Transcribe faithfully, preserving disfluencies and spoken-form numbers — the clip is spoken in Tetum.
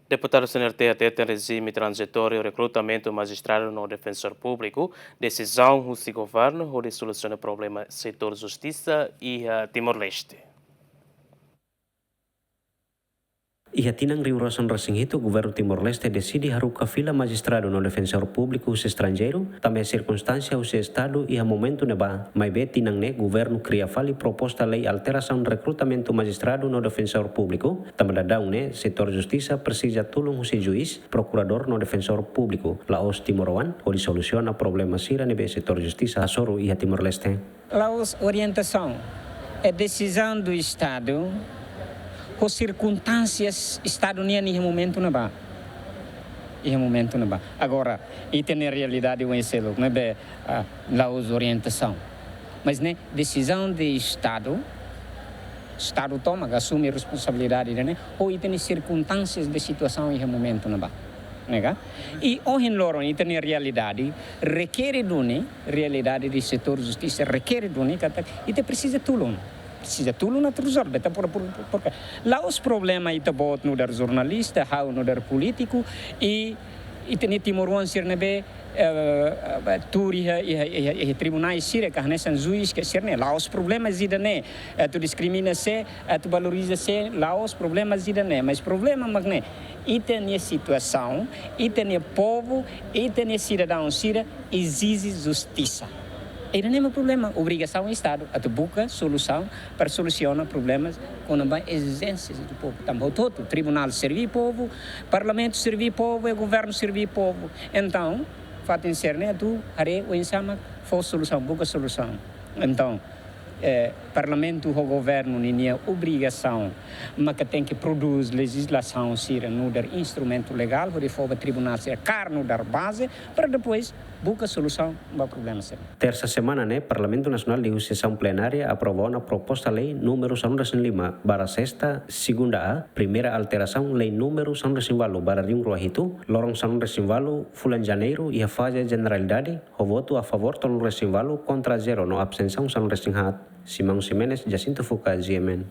Deputadu C N R T hateten rejime tranzitóriu rekrutamentu majistradu no defensór públiku, desizaun husi governu hodi solusiona problema setór justisa iha Timor-Leste. Iha tinan rihun rua sanulu-resin-hitu, governu Timor-Leste deside haruka fila majistradu no defensór públiku husi estranjeiru, tanba sirkunstánsia husi Estadu iha momentu ne'ebá. Maibé tinan ne'e governu kria fali proposta lei alterasaun rekrutamentu majistradu no defensór públiku, tanba daudaun ne'e setór justisa presiza tulun husi juís, prokuradór no defensór públiku, la'ós timoroan, hodi solusiona problema sira ne'ebé setór justisa hasoru iha Timor-Leste. La'ós orientasaun, é desizaun do Estadu, ho sirkunstánsias Estadu nian iha momentu ne'ebá. Iha momentu ne'ebá. Agora, ita-nia realidade ohin seluk ne'ebé, ah, la'ós orientasaun. Mas ne'e desizaun de Estadu, Estadu toma, asume responsabilidade ne'e, ho ita-nia sirkunstánsias de situasaun iha momentu ne'ebá. Ne'e ka? I ohin loron ita-nia realidade rekere duni, realidade de setór justisa rekere duni, katak ita presiza tulun. Presiza tulun atu rezolve, ita por, por, por, por, la'ós problema ita-boot nu'udar jornalista, ha'u nu'udar polítiku, i, i ita-nia timoroan sira ne'ebé, eh, eh, tuur iha, iha, iha, iha tribunál sira ka hanesan juís ka sira-ne'e, la'ós problema ida-ne'e, atu diskrimina sé, atu valoriza sé, la'ós problema ida-ne'e, mas problema mak ne'e, ita-nia situasaun, ita-nia povu, ita-nia sidadaun sira ezije justisa. Ida-ne'e mak problema, obrigasaun Estadu atu buka solusaun para solusiona problemas kona-ba ezijénsias do povu. Tanba hotu-hotu, tribunál serví povu, parlamentu serví povu, i governu serví povu. Entaun, fatin sira-ne'e atu haree oinsá mak fó solusaun, buka solusaun. Entaun, eh, parlamentu ho governu ninia obrigasaun maka tenke prodús lejizlasaun sira nu'udar instrumentu legál hodi fó ba tribunál sira kaer nu'udar baze para depois buka solusaun ba problema sira. Tersa semana ne'e, Parlamentu Nasionál liuhusi sesaun plenária aprova ona proposta lei númeru sanulu-resin-lima barra sesta, segunda A, primeira alterasaun lei númeru sanulu-resin-ualu barra rihun rua hitu, loron sanulu-resin-ualu fulan Janeiru iha faze jeneralidade, ho votu a favór tolunulu-resin-ualu, kontra zero no abstensaun sanulu-resin-haat. Simão Ximenes, Jacinto Fuca, G M N.